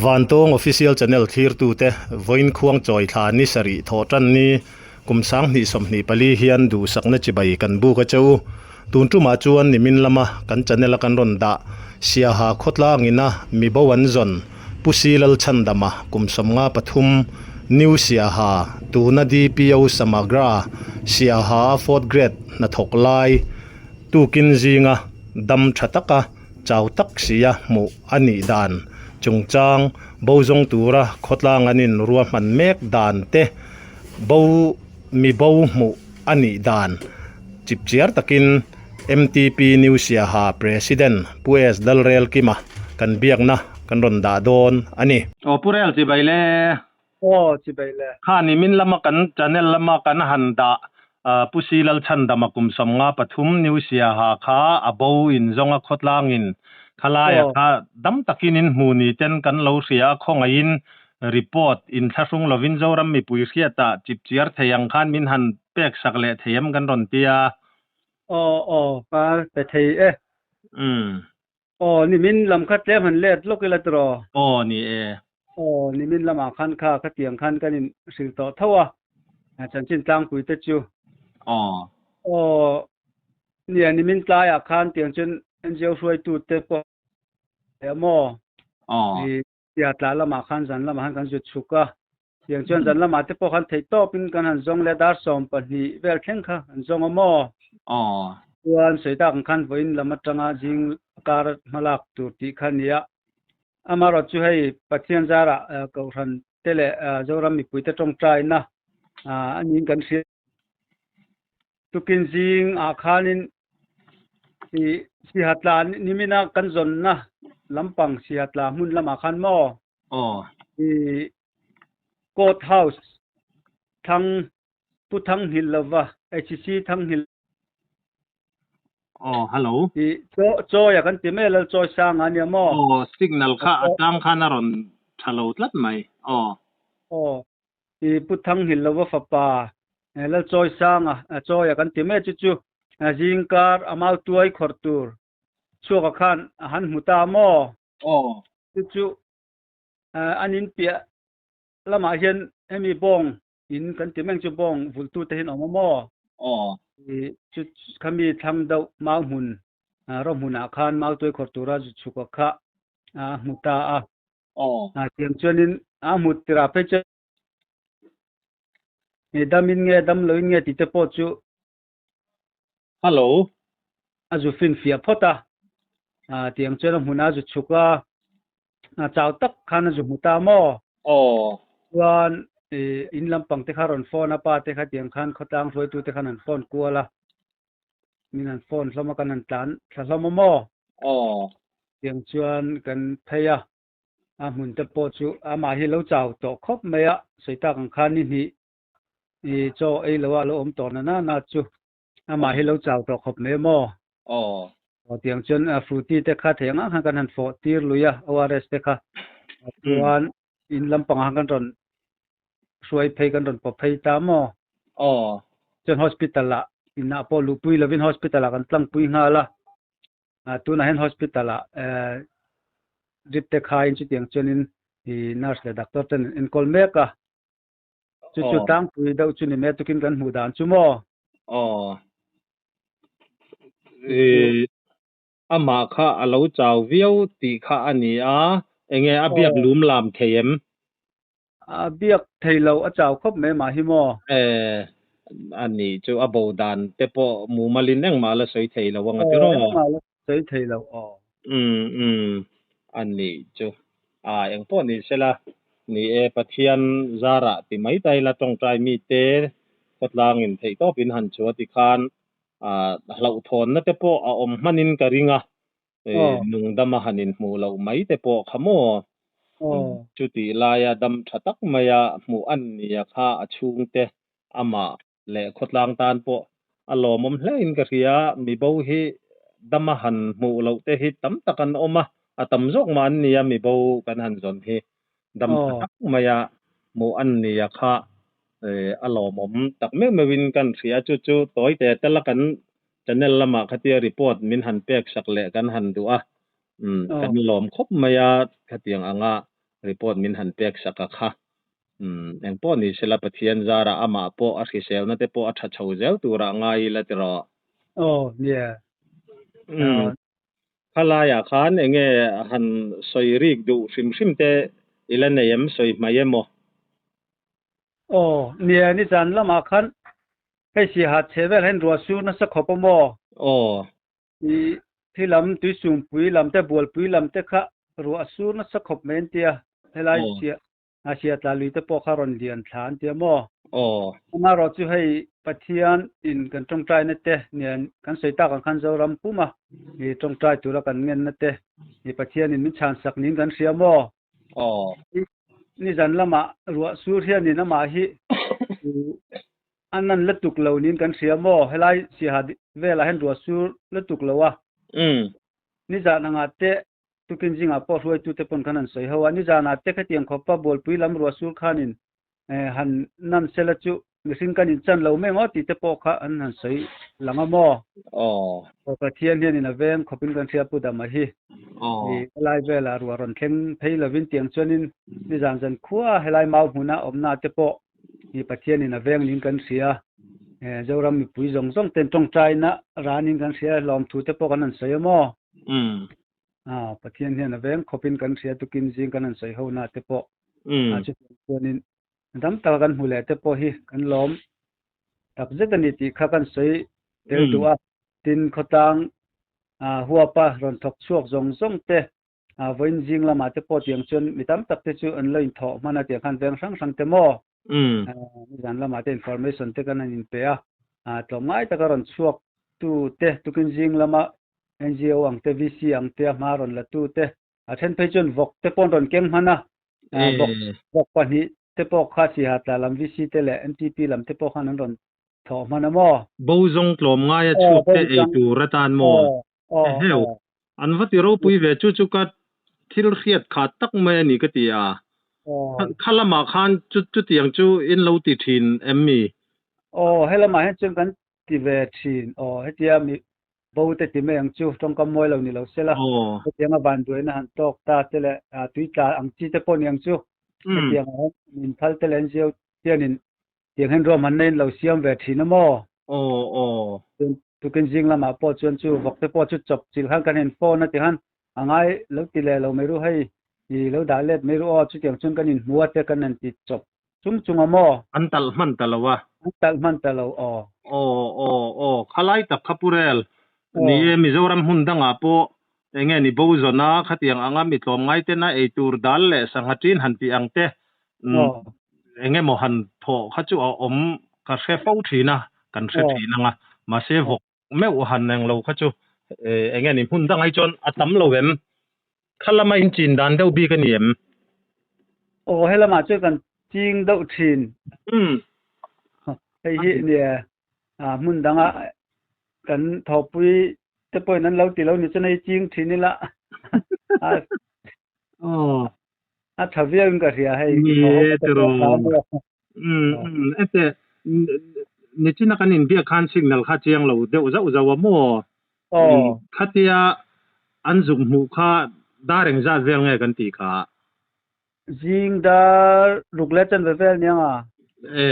Vantawng Official Channel thlirtute vawiin khuang chawi thla ni sarih thawh tan ni kum 2024 hian duhsakna chibai kan buk a che u. Tun tumah chuan nimin lama kan channel a kan rawn dah Siaha khawtlang ina mibo an zawn Pu Silalchhandama kum 53 New Siaha tuna DPO Samagra Siaha a fourth grade hnathawk lai tukin zinga dam tha taka chau tak sia hmuh a nih dan chungchang bo zawng tura khawtlang an in ruahman mek dan te bo mi bo hmuh a nih dan chipchiar takin MTP New Siaha President Pu S Lalrelkima kan biakna kan rawn dah dawn a ni. Aw Pu Rel chibai le. Aw chibai le. Kha nimin lama kan channel lama kan han dah Pu Si Lalchhandama kum 53 New Siaha kha a bo in zawnga khawtlangin khalaia kha dam takin in hmu ni ten kan lo hria a khawngaihin report in thlahrung lovin Zoram mipui hriatah chipchiar thei ang khan min han pek sak leh thei em kan rawn ti a. Aw aw ka pe thei e. Aw nimin lam kha tlem han let lawk ila tiraw? Aw ni e. Aw nimin lamah khan kha khatiang khan kan in hrilh tawh tho a, chanchin tlangpui te chu. Aw. Aw nia nimin tlaiah khan tiang chuan NGO hruaitu te pawh emaw Aw. Tia tla lamah khan zan lamah khan kan zut chhuk a, tiang chuan zan lamah te pawh khan theih tawpin kan han zawng leh dar 12 vel thleng kha an zawng a maw? Aw. Chuan sawi tak ang khan vawiin lam atanga zing kar hmalak tur tih kha a ni a. Amaherawhchu chu hei Pathian zarah Kohhran te leh Zoram mipui te tawngtaina a niin kan hria. Tukin zing ah khanin i Sihatla nimina kan zawnna lampang Sihatla hmun lamah khan maw? Aw. I Court House thlang Pu Thanghil lova HCC Thanghil Aw, hello. I chaw chawia kan ti mai lal chawi sang a nia maw? Aw, signal kha a tang khan a rawn tha lo tlat mai. Aw. Aw. I Pu Thanghil lova fapa lal chawi sang a chawia kan ti mai chu chu zingkar a mau tuai khawrh tur chhuaka khan a han hmu ta maw? Aw. Chu chu an in piah lamah hian hemi bawng in kan ti meng chu bawng vultu te hian awm a maw? Aw. I chu khami thlang deuh mau hmun ro hmunah khan mau tuai khawrh tura zu chhuka kha a hmu ta a. Aw. Tiang chuanin a hmu tirah phei chuan dam in nge dam lo in nge tih te pawh chu Hello. A zu fin fiah phawt a. Tiang chuan a hmun a zu chhuk a. Chau tak khan a zu hmu ta maw? Aw. Chuan in lampang te kha rawn phone a, pa te kha tiang khan khawtlang hruaitu te khan an phone kual a. Min an phone hlawm a, kan han tlan thla hlawm a maw? Aw. Tiang chuan kan phei a. A hmun te pawh chu amah hi lo chau tawh khawp mai a, sawi tak ang khan ni hnih i chaw ei lo a lo awm tawh na na na chu amah hi lo chau tawh khawp mai maw? Aw. Aw tiang chuan Fruity te kha thei ang ang khan kan han fawh tir lui a, ORS te kha. Chuan in lampangah khan kan rawn hruai phei kan rawn pawp phei ta maw? Aw. Chuan hospital ah inah pawh luhpui lovin hospital ah kan tlangpui nghal a. Tunah hian hospital ah drip te khaiin chutiang chuanin i nurse leh doctor ten an enkawl mek a. Chu chu tlangpui deuh chu ni mai tukin kan hmuh dan chu maw? Aw. Amah kha a lo chau viau tih kha a ni a, enge a biak lum lam thei em? A biak thei lo, a chau khawp mai mah hi maw? E, a ni chu a bo dan te pawh mumalin engmah la sawi thei lo ang a tiraw? Aw, engmah la sawi thei lo, aw. Um um, a ni chu. A, engpawh ni sela, ni e, Pathian zarah ti mai ta ila tawngtai mite khawtlangin theihtawpin han chhuah tikhan hlauhthawnna te pawh a awm hmanin ka ring a, nungdama han inhmuh loh mai te pawh kha maw? Chutih laia dam tha tak maia hmuh an nia kha a chhungte amah leh khawtlang tan pawh a lawmawm hlein ka hria. Mibo hi dama han hmuh loh te hi tam tak an awm a, a tam zawk mah an nia mibo kan han zawn hi. Dam tha tak maia hmuh an nia kha a lawmawm tak meuh meuhin kan hria. Chu chu tawi te tela kan channel lamah khatia report min han pek sak leh kan han duh a, kan lawm khawp mai a khatiang anga. Report min han pek sak a kha. Umm engpawh ni sela Pathian zarah amah pawh a hriselna te pawh a tha chho zel turah ngai ila tiraw. Aw nia. Umm khalaiah khan enge han sawi rik duh hrim hrim te ila nei em sawi hmai emaw? Aw nia nizan lamah khan hei siaha chhe vel hian ruah sur nasa khawp amaw? Aw. I thi lam tuisungpui lam te bualpui lam te kha ruah a sur nasa khawp mai an tia, helai sia a sia tla lui te pawh kha rawn lian thla an tia maw? Aw. Amaherawh chu hei Pathian in kan tawngtaina te nen kan sawi tak ang khan Zoram puma i tawngtai tura kan ngenna te i Pathian in min chhan sak niin kan hria maw? Aw. Nizan lamah ruah sur hianin amah hi A nan lutuk lo niin kan hria maw? Helai Siaha velah hian ruah sur lutuk lo a. Nizan angah te tukin zingah pawh hruaitute pawn khan an sawi ho a. Nizanah te khatiang khawpa bualpui lam ruah sur khanin han nan sela chu mihring kan inchan lo mai maw tih te pawh kha an han sawi lang a maw? Aw. Pathian hianin a veng khawpin kan hria Pu Dama hi. Aw. Helai velah ruah rawn thleng phei lovin tiang chuanin nizan zan khua helai mau hmuna awmna te pawh Hi Pathianin a veng niin kan hria. Zoram mipui zawng zawng ten tawngtaina ranin kan hria, hlawmthu te pawh kan han sawi a maw? Pathian hian a veng khawpin kan hria tukin zing kan han sawi ho na te pawh. Chutiang chuanin dam taka kan hmu leh te pawh hi kan lawm tak zet a ni tih kha kan sawi tel duh a. Tin, khawtlang huapa rawn thawk chhuak zawng zawng te Vawiin zing lamah te pawh tiang chuan mi tam tak te chu an lo inthawh hman a tiang khan veng hrang hrang te maw? Nizan lamah te information te kan han inpe a, tlawmngai taka rawn chhuak tu te tukin zing lama NGO ang te VC ang te a hma rawn la tu te a then phei chuan vawk te pawh an rawn keng hman a, vawk vawk pahnih te pawh kha Siha tla lam VC te leh MTP lam te pawh khan an rawn thawh hman a maw? Bo zawng tlawmngaia chhuak te ei tur atan maw? Eheu, an va ti ropui ve chu chu ka thil hriat khat tak mai a ni ka ti a. Kha lamah khan chu chutiang chu in lo ti thin em mi? Aw, he lamah hian chuan kan ti ve thin. Aw, hetia mi bo te ti mai ang chu tawngkam mawi lo ni lo se la. Hetiang a vanduaina han tawk ta te leh tui tla ang chi te pawh ni ang chu. Hetiang ah hian min phal te leh NGO hianin Tiang hian ruahmanna in lo siam ve thin a maw? Aw aw. Chuan tukin zing lamah pawh chuan chu vawk te pawh chu chawp chilh khan kan in phone a ti khan a ngai lo ti leh lo mai ru hei i lo dah let mai ru aw chutiang chuan kan in hmu a te kan han ti chawp chung chung a maw? An talh hman ta lo a. An talh hman ta lo aw. Aw aw aw khalai tak kha Pu Rel ni e Mizoram hmun dangah pawh enge ni bo zawn a khatiang anga mi tlawmngai tena ei tur dal leh sangha ṭin han tih ang te eng emaw han thawh kha chu a awm ka hre fo thin a, kan hre thin ang a, mahse vawk meuh han eng lo kha chu eng nge ni hmun dang ai chuan a tam lo em? Kha lama in chin dan deuh bik a ni em? Aw he lamah chuan kan ching deuh thin. Hei hi nia hmun danga kan thawhpui te pawhin an lo ti lo ni chuan hei ching thin ila. Aw. A tha viau in ka hria hei. Ni e tiraw. Umm umm ete nichina kan inbiak khan signal kha chiang lo deuh zauh zauh a maw? Aw. Khatia an zuk hmuh kha dar engzat vel nge kan tih kha? Zing dar ruk leh chanve vel nia nga. E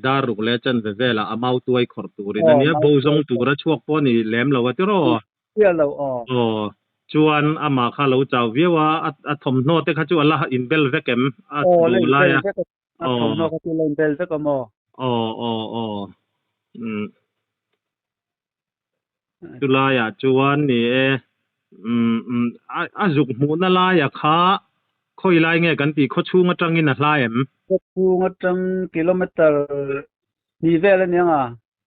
dar ruk leh chanve velah a mau tuai khawrh turin a nia, bo zawng tura chhuak pawh a ni lem lo a tiraw? Chiah lo aw. Aw, chuan amah kha lo chau viau a, a thawmhnaw te kha chu a la inbel vek em? A Aw, la inbel vek a, a thawmhnaw kha chu la inbel vek a maw? Aw, aw, aw. Umm. Chulaiah chuan ni e, umm, umm, a zuk hmuhna laia kha khawi lai nge kan tih khawchhung atangin a hla em? Khawchhung atang kilometer hnih vel a nia.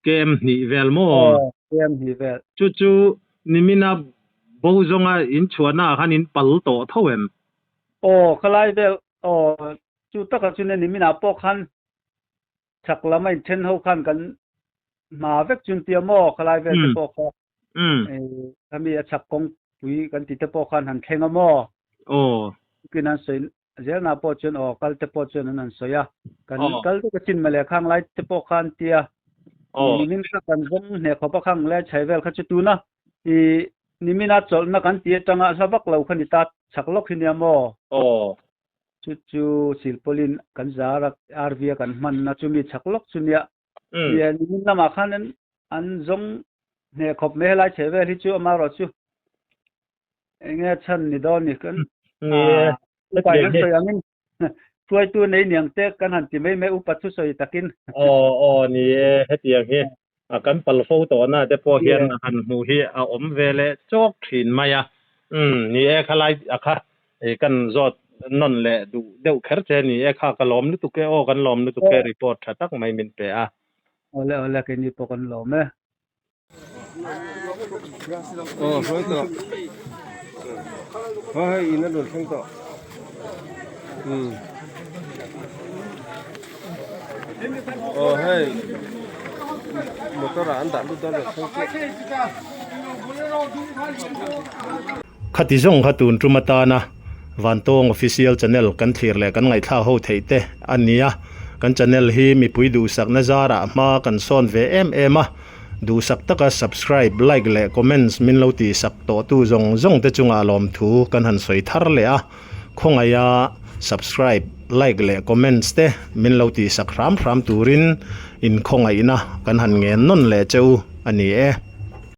Kem hnih vel maw? Aw, kem hnih vel. Chu chu nimina bo zawnga in chhuahna ah khan in pal tawh tho em? Aw, khalai vel, aw, chu takah chuan nimina pawh khan chhak lam a inthen ho khan kan hma vek chun tia maw khalai vel te pawh kha khami a chhak kawngpui kan ti te pawh khan han thleng a maw? Aw. Tukin an sawi Zelna pawh chuan aw kal te pawh chuan an han sawi a, kan kal te ka chin mawle khang lai te pawh khan tia nimin kha kan zawng hneh khawp a khang lai chhai vel kha chu tuna i nimina chawlhna kan ti atanga hla vak lo kha ni ta chak lawk hi nia maw? Aw. Chu chu silpawlin kan zar a RV a kan hmanna chumi chhak lawk chu nia. Nia nimin lamah khan an zawng hneh khawp mai helai chhe vel hi chu amaherawhchu enge chhan ni dawn ni kan upa in an sawi angin hruaitu nei niang te kan han ti mai mai upa thusawi takin. Aw aw ni e hetiang hi a kan pal fo tawhna te pawh hian han hmuh hi a awm ve leh chawk thin mai a. Umm ni e khalai a kha kan zawt nawn leh duh deuh kher che ni e kha ka lawm lutuk e aw kan lawm lutuk e report tha tak mai min pe a. Awle awle keini pawh kan lawm e. Aw hruai tawh ha hei in a rawn thleng tawh umm aw hei motor ah an dah lut dawn rawn thleng chiah. Khati zawng kha tun tum atana Vantawng Official Channel kan thlir leh kan ngaihthlak ho theih te a nia. Kan channel hi mipui duhsakna zarah hma kan sawn ve em em a. Duhsak taka subscribe, like leh comments min lo tihsak tawhtu zawng zawng te chungah lawmthu kan han sawi thar leh a, khawngaia subscribe, like leh comments te min lo tihsak hram hram turin inkhawngaihna kan han ngen nawn leh che u a ni e.